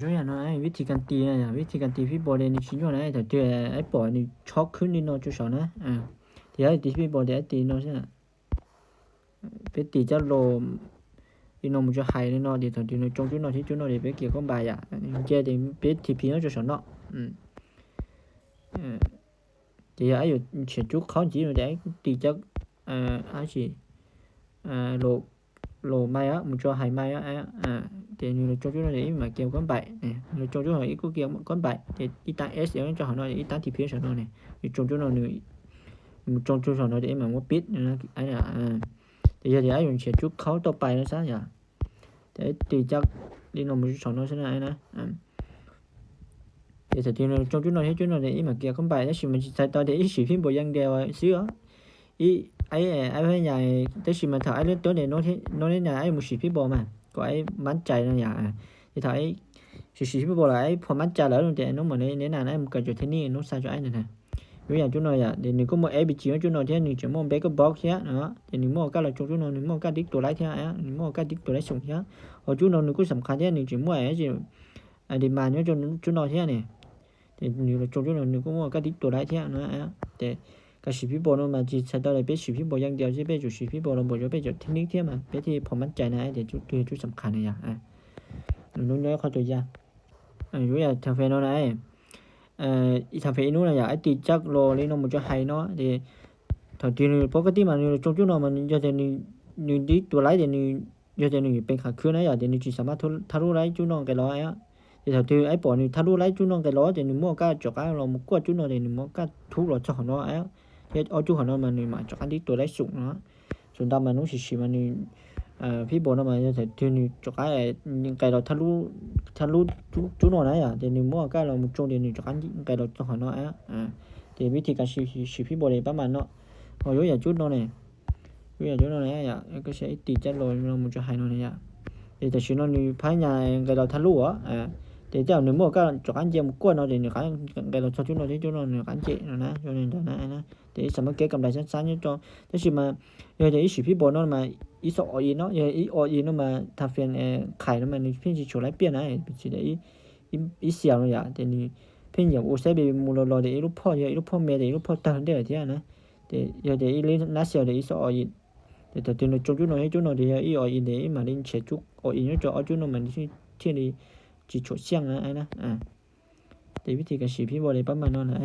ໂອ້ຍ ເນາະ ວິທີການຕີນະ ວິທີການຕີພີບອດນີ້ຊິຍົວນະ ແຕ່ເທື່ອໄອ້ປອຍນີ້ຊັອກຂຶ້ນນີ້ເນາະ ຈຸດສອງນະ ອາ ທີ່ໄອ້ຕີພີບອດໄອ້ຕີເນາະ ເປັນຕີຈັກໂລ ອີໂນໝູຈະໄຫເນາະ ທີ່ເຂົາຈື່ນະ ຈົງຈຸດເນາະ ທີ່ຈຸດເນາະ ທີ່ເປັນກຽວຄວາມບາຍອະ ແຈເປັນທີພີເນາະ ຈຸດສອງເນາະ ອືມ ເອີ ທີ່ໄອ້ຢູ່ເຂດຈຸດເຂົາຈີນ ແຕ່ໄອ້ຕີຈັກ ເອີ ອາຊີ ເອີ ໂລ ໂລໄມອະ ໝູຈະໄຫໄມອະ ອາ ເອີ ທີ່ນີ້ຈົງຈຸດເນາະ ທີ່ມາກຽວຄວາມບາຍ ນີ້ ຈົງຈຸດເນາະ ອີກກຽວຄວາມບາຍ ທີ່ອີຕາເອສເອເນາະ ເຈົ້າເນາະ ອີຕາທີພີເນາະ ນີ້ ຈົງຈຸດເນາະ ນີ້ ຈົງຈຸດເນາະ ທີ່ມາໝົດປິດນະ ອັນນີ້ ເອີ ທີ່ຈະໄດ້ຢູ່ເຂດຈຸດເຂົາຕໍ່ໄປນະຊະ ຢ່າ ແຕ່ຕີຈັກລີໂນໝູຈະສອງເນາະ ຊະນະ ອາ ແຕ່ທີ່ຈົງຈຸດເນາະ ເຮັດຈຸດເນາະ ທີ່ອີມາກຽວຄວາມບາຍ ແລ້ວຊິມັນຊິໃສ່ຕໍ່ ທີ່ອີສີພີບອດຢ່າງດຽວ ຊື້ ອີ ໄອ້ ໄອ້ພະຍາຍ ແຕ່ຊິມາຖ້າໄອ້ເລີ່ມຕົ້ນເດ ໂນເນຍ ໂນເນຍ ໄອ້ໝູສີພີບອດມາ ກໍໄອ້ໝັ້ນໃຈນະ ຢ່າ ທີ່ຖ້າໄອ້ສີ ສີພີບອດລະ ໄອ້ພໍໝັ້ນໃຈລະ ແຕ່ໂນໝໍໃນ ໃນນັ້ນ ໄອ້ມັນກໍຈະເທນນີ້ ໂນຊາຈະໄອ້ນັ້ນນະ ຍົກຢ່າງຈຸດໜ້ອຍອະ ເດ ໜຶ່ງກໍໝົດເອບີຈີເນາະ ຈຸດໜ້ອຍ ທີ່ໜຶ່ງຈະໝົດແບັກກະບັອກເນາະ ເດ ໜຶ່ງໝົດກາລະຈົງຈຸດໜ້ອຍ ໜຶ່ງໝົດກາດິກຕົວໄລເນາະ ໜຶ່ງໝົດກາດິກຕົວໄລສູງເນາະ ເອົາຈຸດໜ້ອຍໜຶ່ງກໍສຳຄັນເນາະ ໜຶ່ງຈະໝົດເອບີຈີ ອາ ດີມານເນາະ ຈຸດໜ້ອຍເນາະ ທີ່ນີ້ ຈຸດໜ້ອຍໜຶ່ງກໍໝົດກາດິກຕົວໄລເນາະ ເດ ກາສີພີບອດເນາະ ມັນຊິໃຊ້ຕໍ່ໄດ້ເປັນສີພີບອດຢ່າງດຽວ ຊິເປັນຈຸດສີພີບອດລະ ບໍ່ຈະເປັນຈຸດເທັກນິກເນາະ ມັນເປັນທີ່ພໍໝັ້ນໃຈນະ ເດ ຈຸດ ຈຸດສຳຄັນນະ ອາ ໜຶ່ງໜ້ອຍ ຂໍຕົວຢ່າງ ອາ ຍົກຢ່າງທາງເຟນເນາະ ເອີ ອີທາງເຟນອີນູນະ ຢ່າ ໄອ້ຕີຈັກໂລລີໂນໝູຈະໄຫເນາະ ເດ ເທົ່າທີ່ໜຶ່ງ ປົກກະຕິມາໜຶ່ງ ຈົງຈຸດເນາະ ມັນຢາກແຕ່ໜຶ່ງ ໜຶ່ງດີຕົວໄລ ເດ ໜຶ່ງ ຢາກແຕ່ໜຶ່ງເປັນຂາຂຶ້ນນະ ຢ່າ ເດ ໜຶ່ງຊິສາມາດທະລຸໄລຈຸດເນາະໄກລອ ເດ ເທົ່າທີ່ໄອ້ປອຍໜຶ່ງທະລຸໄລຈຸດເນາະໄກລ ເດ ໜຶ່ງໝົດກາຈອກກາລອມາກວດຈຸດເນາະ ເດ ໜຶ່ງໝົດກາທຸກລອດຈອກເນາະ ເຮັດເອົາຈຸດເນາະ ມັນນີ້ມາຈອກກາດີຕົວໄລສູງເນາະ ສ່ວນດຳມານຸຊິຊິມານີ້ ເອີ ພີບອດນຳມາຈະຖືນີ້ຈອກໄກ ໄກລອທະລຸ ທະລຸຈຸ ຈຸດໂນນນະ ເດ ໜຶ່ງໝໍກາລອມາຈົງ ເດ ໜຶ່ງຈອກໄກລອທະລຸເນາະ ເດ ວິທີການສີ ສີພີບອດປະມານເນາະ ເອົາຢູ່ຢ່າງຈຸດໂນນນີ້ ຢູ່ຢ່າງຈຸດໂນນນີ້ ກໍໃຊ້ຕີຈັກໂລມາຈະໄຫໂນນນີ້ ເດ ແຕ່ຊິໂນນນີ້ພະຍາຍາມໄກລອທະລຸ ເດ ເຈົ້າໜຶ່ງໝໍກາຈອກໄກເຈມກວດເນາະ ເດ ໜຶ່ງໄກລອທະລຸເນາະ ເດ ຈຸດໂນນນີ້ການເຈເນາະນະ ຢູ່ໃນນັ້ນນະ ເດ ສາມາດເກັບກຳໄລສັ້ນໆຢູ່ຈອງ ແຕ່ຊິມາ ເອີ ເດ ອີສີພີບອດເນາະ ມາ ອີສອງ ອໍ ອີເນາະ ເອີ ອີ ອໍ ອີເນາະ ມາ ຖ້າເປັນ ເອີ ໄຂເນາະ ມັນເປັນຊິໂຊໄລປ່ຽນນະ ເປັນຊິໄດ້ ອີ ອີສຽວເນາະ ເດ ນີ້ເປັນຫຍັງໂອເຊເບມູລອລ ເດ ອີລູກພໍ່ ເດ ອີລູກພໍ່ແມ່ ເດ ອີລູກພໍ່ຕາ ເດ ເດ ນະ ເດ ເດ ອີລາເຊວ ເດ ອີສອງ ອໍ ອີ ເດ ແຕ່ຕົວນີ້ຈົງຈຸດເນາະ ເຮັດຈຸດເນາະ ເດ ອີ ອໍ ອີ ເດ ມາເລັນເຊຈຸ ອໍ ອີເນາະ ຈອກ ເອົາຈຸດເນາະ ມັນຊິ ຊິໂຊສຽງນະ ອາ ເດ ວິທີການສີພີບອດປະມານນັ້ນນະ